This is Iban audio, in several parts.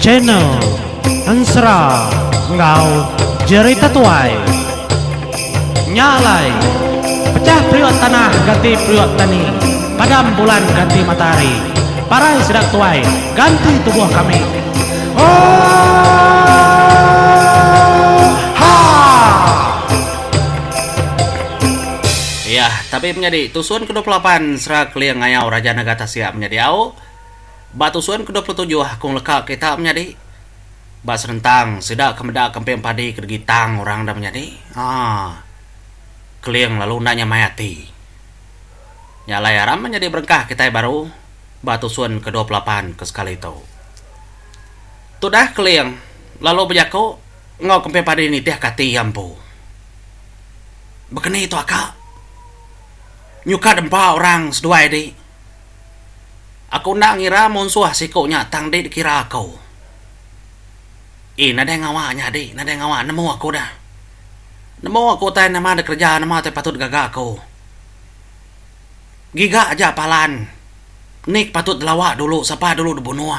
Channel Ensera enggau Jerita Tuai. Nya alai, pecah periuk tanah ganti periuk tani, padam bulan ganti matahari, parai sida tuai ganti tubuh kami. Oohaa! Iya, tapi menyadi tusun ke 28 Sera Keling Ngayau Raja Naga Tasik menyadi au. Ba tusun ke 27 aku ngeleka kita menyadi. Ba senentang sida ke meda kemping padi ke digitang orang da menyadi. Haa. Keling lalu enda nyamai ati. Nya alai aram menyadi berengkah kitai baru ba tusun ke 28 ke sekali tu. Tudah Keling lalu bejaku enggau kemping padi nitihka ati iya empu. Bekeni tu aka. Nyukat empa orang seduai di. Aku enda ngira munsuh siku nya tang di dikira aku. Ii nadai ngawa nya di, nadai ngawa nemu aku dah. Nemu aku utai nama dikereja nama utai patut gaga aku. Giga aja palan ni ke patut dilawa dulu sapa dulu dibunuh.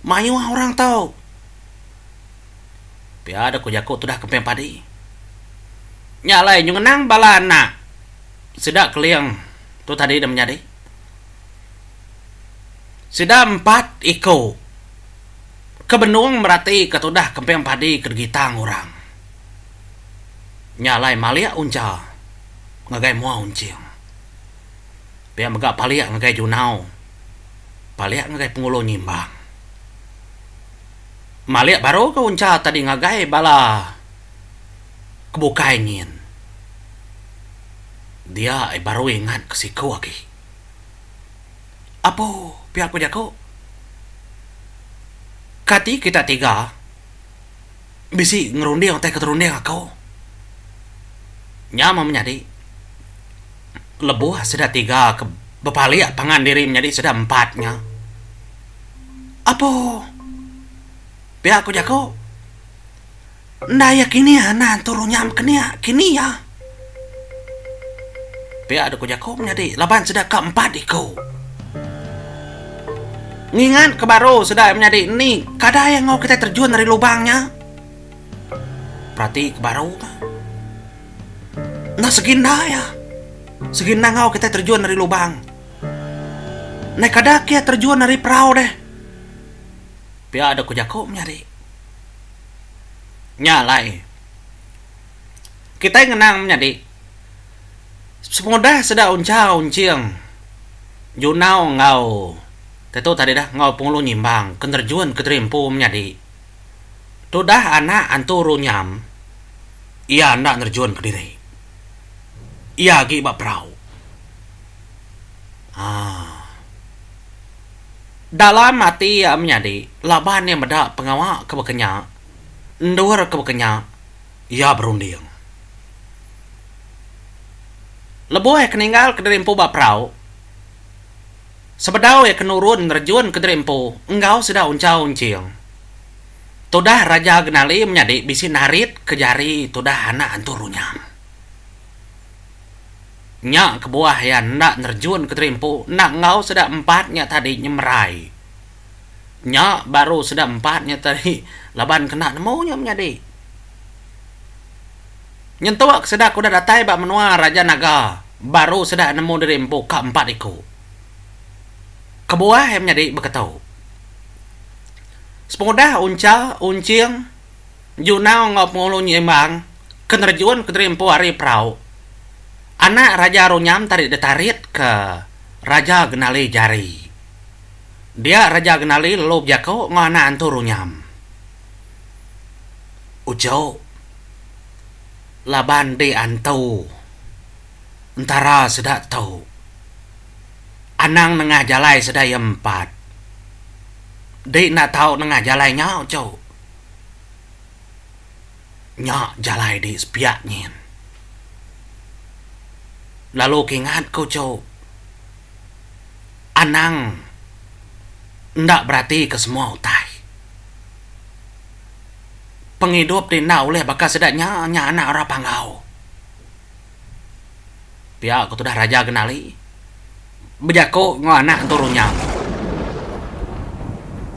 Mayuh orang tu. Pia deh ku jaku tudah kemping padi. Nya alai nyu ngenang bala anak sida keling tu tadi deh menyadi. Sida empat iku ke benung meratika tudah kemping padi ke digitang orang. Nya alai malik uncha ngagai mua unching. Pia mega palik ngagai Junau, palik ngagai Pengulu Nyimbang. Malik baru ke uncha tadi ngagai bala ke bukai nyin. Dia ai baru ingat ke siku agi. Apo pia ku jaku. Kati kita tiga bisi ngerunding utai ke terunding aku. Nya meh menyadi lebuh sida tiga ke bepalik pangan diri menyadi sida empat nya. Apo. Pia ku jaku. Enda iya kini anak antu runyam keni kini iya. Pia ku jaku menyadi laban sida ka empat iku. Ngingat ke baru sida menyadi ni kada iya enggau kitai terjun ari lubang nya. Perati ke baru ka. Enda segi enda iya. Segi enda enggau kitai terjun ari lubang. Ndai kada ke terjun ari perau deh. Pia deh ku jaku menyadi. Nya alai kitai ngenang menyadi sepengudah sida uncha unching junau enggau tetu tadi dah enggau Pengulu Nyimbang ke nerjun ke diri empu menyadi. Tudah anak antu Runyam iya enda nerjun kediri. Iya agi ba perau. Haa. Dalam ati iya menyadi laban iya meda pengawa ke baka nya, endur ke baka nya, iya berunding. Lebuh iya ke ninggalka diri empu ba perau, sebedau iya ke nurun nerejunka diri empu enggau sida unchau enching, tudah Raja Genali menyadi bisi naritka jari tudah anak antu Runyam. Nya kebuah iya enda nerejun ke diri empu enda enggau sida empat nya tadi nyemerai. Nya baru sida empat nya tadi laban kena nemu nya menyadi. Nyentuk ke sida ke udah datai ba menua Raja Naga baru sida nemu diri empu ka empat iku. Kebuah iya menyadi beketu. Sepengudah Uncha, Unching, Junau enggau Pengulu Nyimbang ke nerejun ke diri empu ari perau. Anak Raja Runyam tadi ditarit ke Raja Genali jari. Dia Raja Genali lalu bejaku enggau anak antu Runyam. Ujuk laban di antu entara sida tu. Anang nengah jalai sida iya empat. Di enda tau nengah jalai nya ujuk. Nya jalai di sepiak nyin. Lalu ke ingat ku chu, anang enda beratika semua utai. Pengidup ti enda ulih baka sida nya, nya anak orang Panggau. Pia ku tudah Raja Genali. Bejaku enggau anak entu Runyam.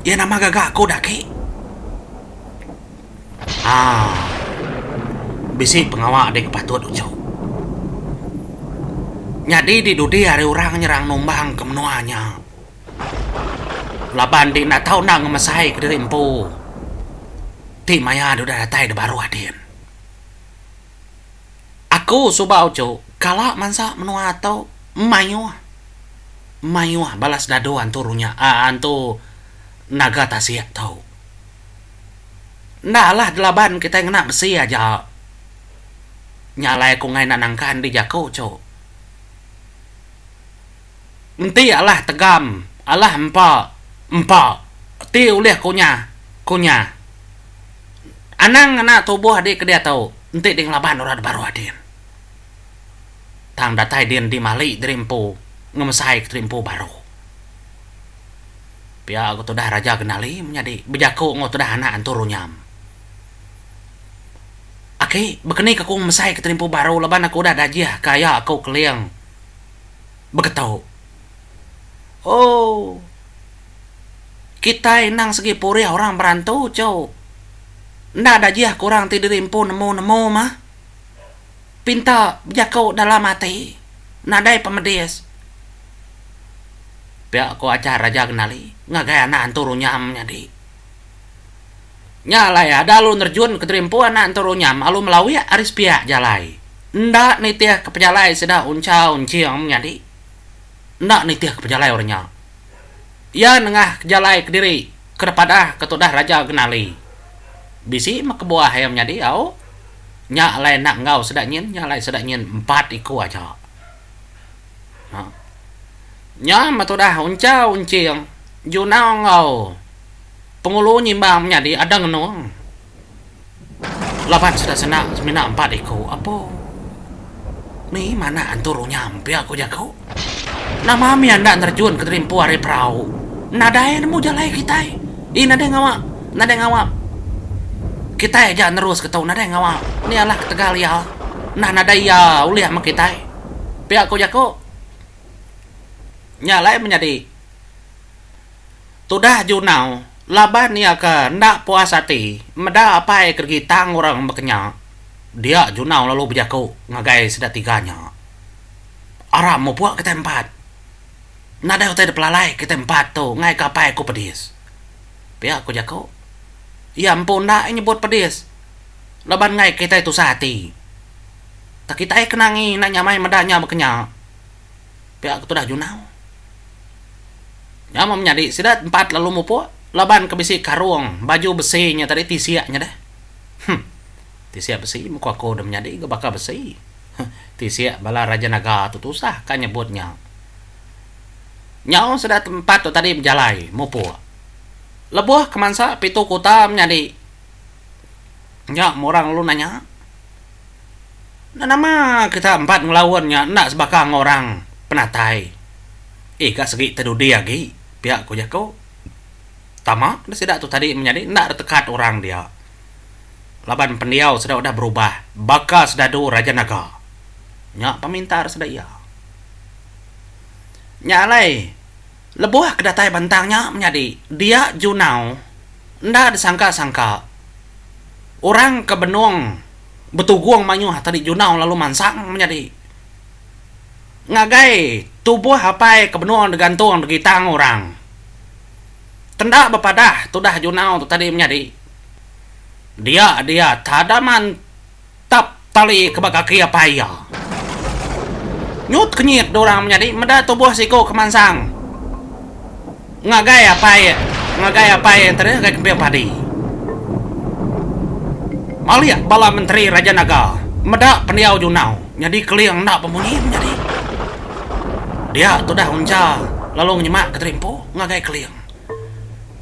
Iya nama gaga aku da agi. Haa. Bisi pengawa dek patut uchu. Nyadi di dudi hari orang nyerang numbang ke menua nya. Laban di enda tau enda ngemesai kediri empu ti maya deh udah datai da baruh din. Aku suba uchu kala mansa menua tu mayuh mayuh bala sedadu antu runya aaa antu naga tasik tu. Enda alah delaban kitai ngena besi aja. Nya alai aku enggai enda nangkan di jaku chu. Enti alah tegam, alah empa, empa. Ti ulih kunyah, kunyah. Anang ngena tubuh di ke diatu enti di ngelaban orang da baruh din. Tang datai din di mali diri empu ngemesai ke diri empu baru. Pia ku tudah Raja Genali menyadi bejaku enggau tudah anak Antu Runyam. Aki, bekeni ke aku ngemesai ke terimpu baru laban aku udah dajih ke aya aku Keling beketu. Oh. Kitai endang segi purih orang berantu chau. Enda dajih ke orang ti diri empu nemu-nemu mah. Pinta bejaku dalam ati nadai pemedis. Pia ku ajar Raja Genali ngagai anak Antu Runyam nyadi. Nya alai ada alu nerjun ke diri empu anak Antu Runyam alu melawik ari sepiak jalai. Enda nitih ke pejalai sida Uncha Unching menyadi. Enda nitih ke pejalai orang nya. Iya nengah ke jalai kediri ke depadah ke tudah Raja Genali. Bisi meh kebuah iya menyadi au. Nya alai enda enggau sida nyin, nya alai sida nyin empat iku aja. Ha. Nya meh tudah Uncha Unching Junau enggau Pengulu nyimbang menyadi ada ngenung. Laban sida senda semina empat iku apo. Ni manah antu runyam pia ku jaku. Nama mih enda nerjun ke diri empu ari perau. Nadai nemu jalai kitai. Ih nadai ngawa, nadai ngawa. Kitai aja nerus ke tu nadai ngawa. Ni alah ketegal iya. Nah nadai iya ulih meh kitai. Pia ku jaku. Nya alai menyadi. Tudah Junau laban iya ke enda puas ati meda apai ke digitang orang baka nya, dia Junau lalu bejaku ngagai sida tiga nya. Aram mupuk kitai empat. Nadai utai dipelalai kitai empat tu enggai ke apai aku pedis. Pia ku jaku. Iya empu enda nyebut pedis laban enggai kitai tusah ati. Tak kitai ke nangi enda nyamai meda nya baka nya. Pia ke tudah Junau. Nya meh menyadi sida empat lalu mupuk laban ke bisi karung baju besi nya tadi tisik nya deh. Huh. Tisik besi meh ku aku deh menyadi ga baka besi. Huh. Tisik bala Raja Naga tu tusah ka nyebut nya. Nyau sida empat tu tadi bejalai mupuk. Lebuh ke mansa pitu kuta menyadi nya meh orang lalu nanya. Nama kita empat ngelaun nya enda sebaka enggau orang penatai. Eh ka segi te dudi agi pia ku jaku. Tama deh sida tu tadi menyadi enda retekat orang dia. Laban pendiau sida udah berubah baka sedadu Raja Naga. Nya pemintar sida iya. Nya alai lebuh ke datai bantang nya menyadi dia Junau enda disangka-sangka orang ke benung betugung mayuh tadi Junau lalu mansang menyadi ngagai tubuh apai ke benung digantung digitang orang. Tenda bepadah tudah Junau tu tadi menyadi. Dia dia tada mantap tali ke ba kaki apai iya. Nyut kenyit orang menyadi meda tubuh siku ke mansang ngagai apai ngagai apai iya tadi ngagai kemping padi. Malik bala menteri Raja Naga meda pendiau Junau nyadi keling enda bemunyi menyadi. Dia tudah Uncha lalu ngenyemak ke diri empu ngagai keling.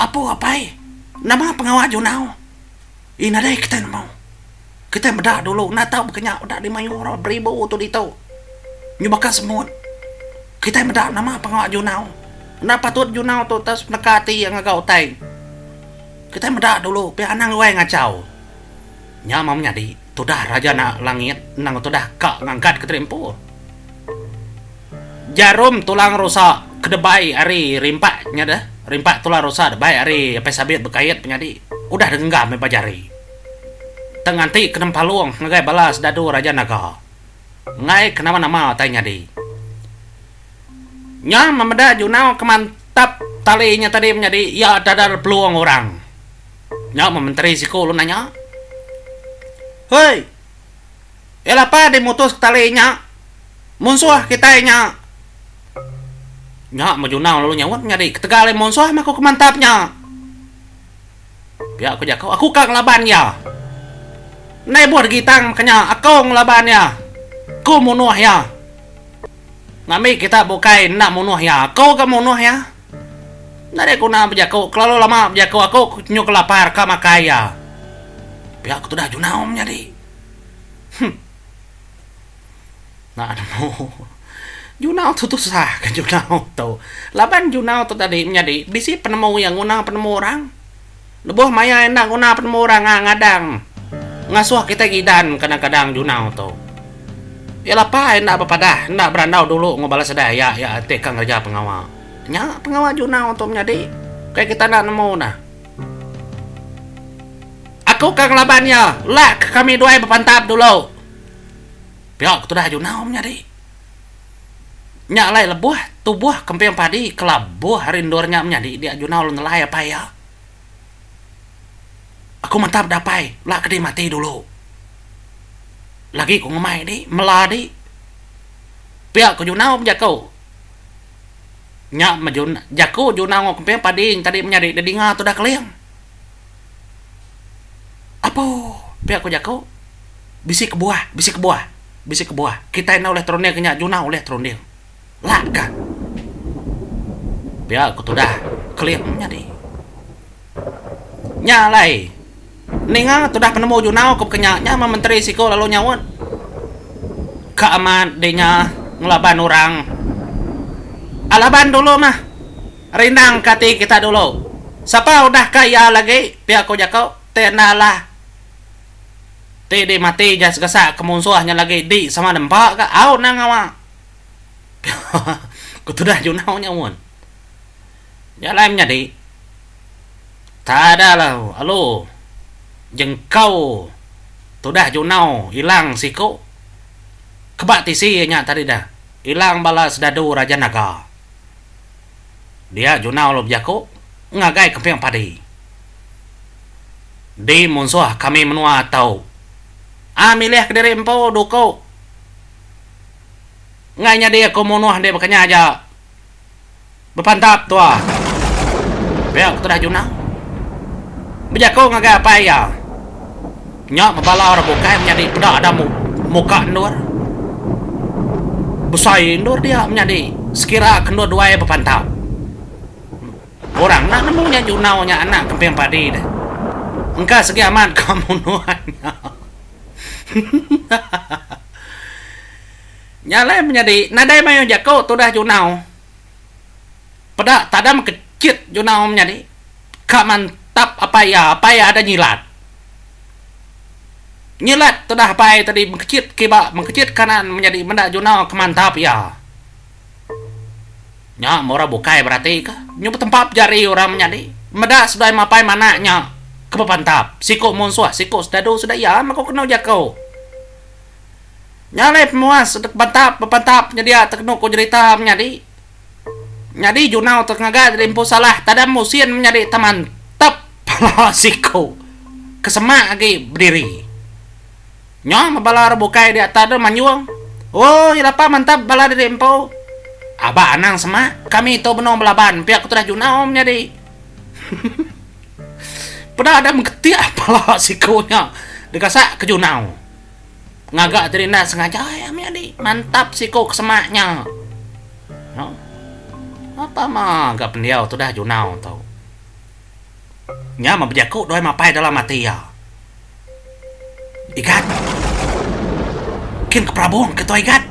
Apu apai, nama pengawa Junau? Ih nadai kitai nemu. Kitai meda dulu enda tau baka nya udah dimayuh orang beribu tu ditu. Nyu baka semut. Kitai meda nama pengawa Junau. Enda patut Junau tu tau sepeneka ati iya ngaga utai. Kitai meda dulu pia anang ruai ngachau. Nya mah menyadi tudah Raja Langit endang tudah ka ngangkat ke diri empu. Jarum tulang rusa ke debai ari rimpak nya deh. Rimpak tulang rusa debai ari Apai Sabit bekait menyadi udah digenggam meh ba jari. Tang nganti ke nempalung ngagai bala sedadu Raja Naga. Enggai ke nama-nama utai nyadi. Nya memeda Junau ke mantap tali nya tadi menyadi iya dadar peluang orang. Nya meh menteri siku lalu nanya. Hoi! Iya lapa deh mutus tali nya. Munsuh kitai nya. Nya meh Junau lalu nyaut menyadi ketegal iya munsuh meh aku ke mantap nya. Pia ku jaku, aku ka ngelaban iya. Ndai buh digitang meka nya, aku ngelaban iya. Ku munuh iya. Ngambi kita bukai enda munuh iya, aku ga munuh iya. Nadai guna bejaku, kelalu lama bejaku aku nyu ke lapar ka makai iya. Pia ku tudah Junau menyadi. Huh. Enda nemu. Junau tu tusah ke Junau tu. Laban Junau tu tadi menyadi bisi penemu iya nguna penemu orang. Lebuh maya enda nguna penemu orang ngang ngadang ngasuh kitai gidan kadang-kadang Junau tu. Iya lapa enda bepadah enda berandau dulu enggau bala sida iya iya ti ka ngereja pengawa. Nya pengawa Junau tu menyadi. Kai kita enda nemu nah. Aku ka ngelaban iya lak ke kami duai bepantap dulu. Pia ke tudah Junau menyadi. Nya alai lebuh tubuh kemping padi kelabuh ari endur nya menyadi dia Junau lalu nelai apai iya. Aku mantap da apai la ke di mati dulu. Lagi ku ngemai di mela di. Pia ku Junau bejaku. Nya meh jaku Junau enggau kemping padi nya tadi menyadi didinga tudah Keling. Apo pia ku jaku bisi kebuah bisi kebuah bisi kebuah kitai enda ulih terunding ke nya junau ulih terunding lak ka pia ku tudah keling nyadi. Nya alai ninga tudah penemu junau ke baka nya nya meh menteri siku lalu nyaut ka amat di nya ngelaban orang laban dulu mah. Rindang ka ati kita dulu. Sapa udah ka iya lagi, pia ku jaku, ti enda alah ti di mati jas gasak ke munsuh nya lagi di sama nempa ka au nang ngawa. Pia ku tudah junau nya mun. Nya alai menyadi tada la alu jengkau tudah junau ilang siku keba tisi nya tadi dah ilang bala sedadu Raja Naga. Dia Junau lalu bejaku ngagai Kemping Padi. Di munsuh kami menua tu. A milih kediri empu duku. Enggai nyadi aku munuh enti baka nya aja. Bepantap tua. Pia ku tudah Junau. Bejaku ngagai apai iya. Nya bebala orang bukai menyadi peda ada muka endur. Besai endur dia menyadi sekira ke endur duai bepantap. Orang enda nemu nya Junau nya anak Kemping Padi deh. Engka segi amat ka munuh nya. Nya alai menyadi nadai mayuh jaku tudah Junau. Peda tadam kechit Junau menyadi. Ka mantap apai iya, apai iya ada nyilat. Nyilat tudah apai tadi mengkechit kiba mengkechit kanan menyadi menda Junau ke mantap iya. Nya meh orang bukai berati ka. Nyu betempap jari orang menyadi meda seduai mapai manak nya ke bepantap. Siku munsuh siku sedadu sida iya meh ku kenu jaku. Nya alai pemuas bantap bepantap nyedia tekenu ku jerita menyadi. Nyadi Junau tu ngaga diri empu salah tadam musin menyadi temantap pala siku ke semak agi bediri. Nya meh bala orang bukai di atas tu manjung, Oi lapa mantap bala diri empu. Aba anang semak, kami tu benung belaban pia ku tudah Junau menyadi. Peda dam ketik pala siku nya digasak ke Junau. Ngaga diri enda sengaja iya menyadi mantap siku ke semak nya. No. Apa ma ga pendiau tudah Junau tu. Nya meh bejaku duai mapai dalam ati iya. Igat. Kin ke perabung ke tuai Igat.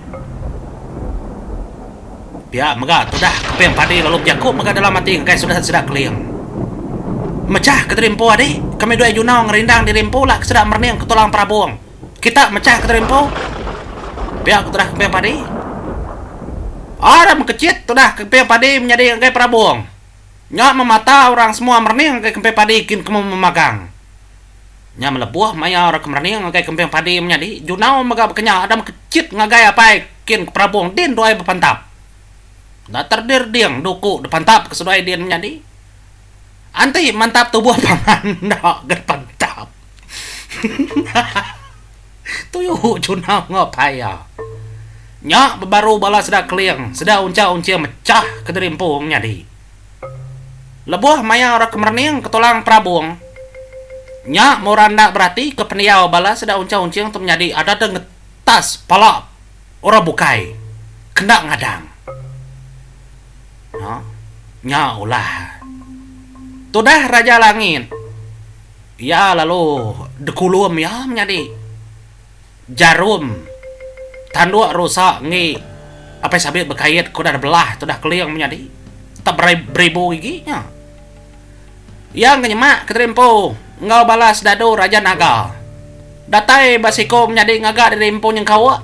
Pia mega tudah keping padi lalu bejaku mega dalam ati ngagai sida sida Keling. Mechah ke diri empu adi, kami duai Junau ngerindang diri empu la ke sida merening ke tulang perabung. Kita mechah ke diri empu. Pia ku tudah keping padi. Ada mekechit tudah kemping padi menyadi ngagai perabung. Nya memata orang semua merening ngagai kemping padi kin ke memagang. Nya melebuh maya orang ke merening ngagai kemping padi menyadi Junau mega bekenya ada mekechit ngagai apai kin ke perabung din duai bepantap. Enda terdir-ding duku depantap ke seduai din menyadi. Anti mantap tubuh pangan enda ga depantap. Tuyu Junau enggau apai iya. Nya bebaru bala sida Keling, sida Uncha Unching mechah ke diri empu menyadi. Lebuh maya orang ke merening ke tulang perabung, nya meh orang enda berati ke pendiau bala sida Uncha Unching tu menyadi ada deh ngetas pala orang bukai ke enda ngadang. Nya, nya ulah tudah Raja Langit. Iya lalu dikulum iya menyadi jarum tanduk rusa enggi Apai Sabit bekait ke udah dibelah tudah Keling menyadi tak beribu igi nya. Iya engka nyemak ke diri empu enggau bala sedadu Raja Naga. Datai ba siku menyadi ngaga diri empu nyengkauk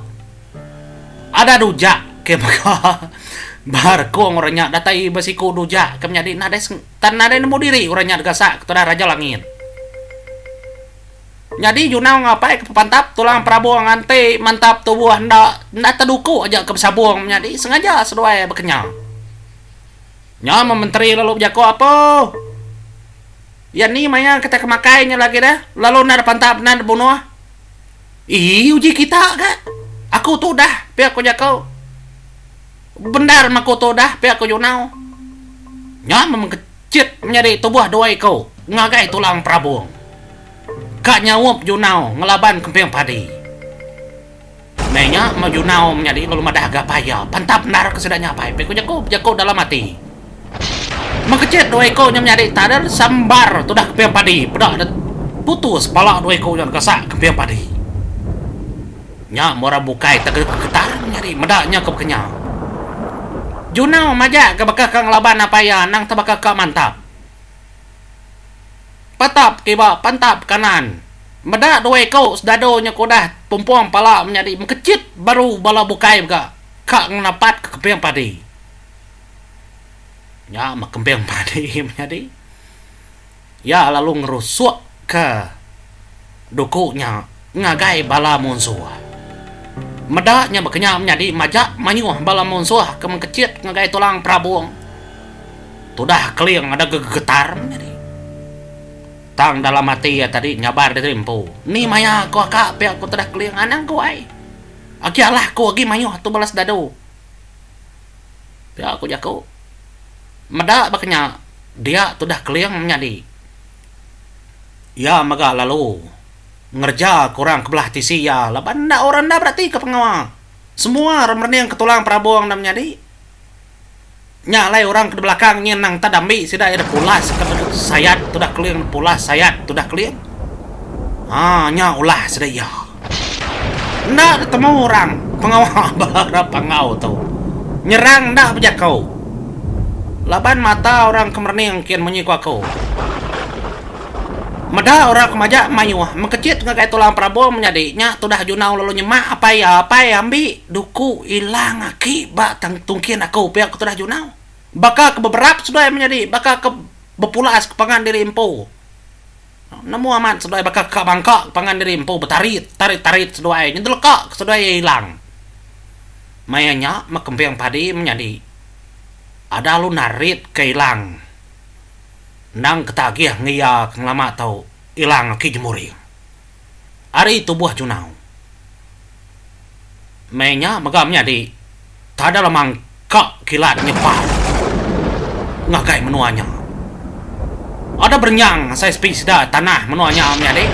ada dujak ke mega ba rekung orang nya datai ba siku dujak ke menyadi nadai Tan nadai nemu diri orang nya digasak ke tudah Raja Langit. Nyadi Junau ngapai ke pepantap tulang perabung nganti mantap tubuh enda enda teduku aja ke besabung menyadi sengaja seduai bekenya. Nya meh menteri lalu bejaku apo. Iya ni maya kitai ke makai nya lagi deh lalu enda dipantap enda dibunuh. Ii uji kita ga. Aku tu udah pia ku jaku. Bendar meh aku tu udah pia ku Junau. Nya meh mengkechit menyadi tubuh dua iku ngagai tulang perabung. Ka nyaup Junau ngelaban kemping padi. Meh nya meh Junau menyadi lalu madah ga apai iya pantap endar ke sida nya apai pia ku jaku bejaku dalam ati. Mengkechit dua iku nya menyadi tadar sambar tudah kemping padi peda ne putus pala dua iku nya gasak kemping padi. Nya meh orang bukai tegetar menyadi meda nya ke bekenya. Junau majak ke baka ka ngelaban apai iya anang tebaka ka mantap. Patap kiba pantap kanan. Meda dua iku sedadu nya ke udah pumpung pala menyadi mekechit baru bala bukai mega ka ngenapat ke kemping padi. Nya meh kemping padi menyadi. Iya lalu ngerusukka duku nya ngagai bala munsuh. Meda nya bekenya menyadi majak mayuh bala munsuh ke mengkechit ngagai tulang perabung. Tudah Keling ada gegetar menyadi. Tang dalam ati iya tadi nyabar diri empu. Ni maya ku aka pia ku tudah Keling anang ku ai. Agi alah ku agi mayuh tu bala sedadu. Pia ku jaku. Meda baka nya, dia tudah Keling menyadi. Iya mega lalu ngereja ke orang ke belah tisi iya laban enda orang enda beratika pengawa. Semua orang merening ke tulang perabung enda menyadi. Nya alai orang ke di belakang nyin nang enta dambi sida iya dipulas ke sayat tudah Keling dipulas sayat tudah Keling. Haa nya ulah sida iya. Enda ditemu orang pengawa ba orang Panggau tu. Nyerang enda bejaku. Laban mata orang ke merening kin munyi ku aku. Meda orang ke majak mayuh mengkechit ngagai tulang perabung menyadi nya tudah Junau lalu nyemak apai iya, Apai ambi duku ilang aki ba tungkin aku pia ku tudah Junau. Baka ke beberap seduai menyadi baka ke bepulas ke pangan diri empu. Nemu amat seduai baka ka bangka pangan diri empu betarit tarit tarit seduai nyenteleka ke seduai iya ilang. Maya nya meh kemping padi menyadi ada lu narit ke ilang endang ketagih ngeia ke ngelama tu ilang aki jemuring. Ari tubuh Junau. Meh nya mega menyadi tada lemang ka kilat nyebar ngagai menua nya. Ada berenyang asai sepi sida tanah menua nya menyadi.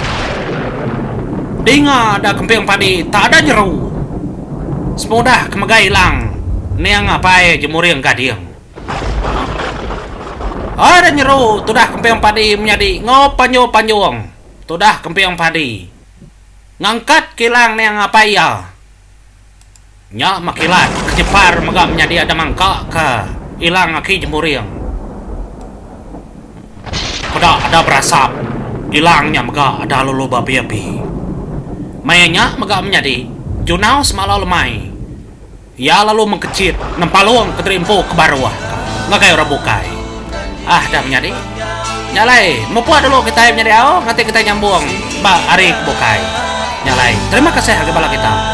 Dinga da kemping padi tak ada nyeru. Semudah ke megai ilang ning apai Jemuring Gading. Ada nyeru tudah kemping padi menyadi enggau panjung-panjung tudah kemping padi. Ngangkat kilang niang apai iya. Nya meh kilat kejepar mega menyadi ada mangka ke ilang aki jemburing. Peda ada berasap ilang nya mega ada lulu beapi-api. Maya nya mega menyadi junau semalau lemai. Iya lalu mengkechit nempalung ke diri empu ke baruh ka ngagai orang bukai. Ah dah menyadi. Nya alai mupuk dulu kitai menyadi au nganti kitai nyambung ba hari ke bukai. Nya alai terima kasih ngagai bala kita.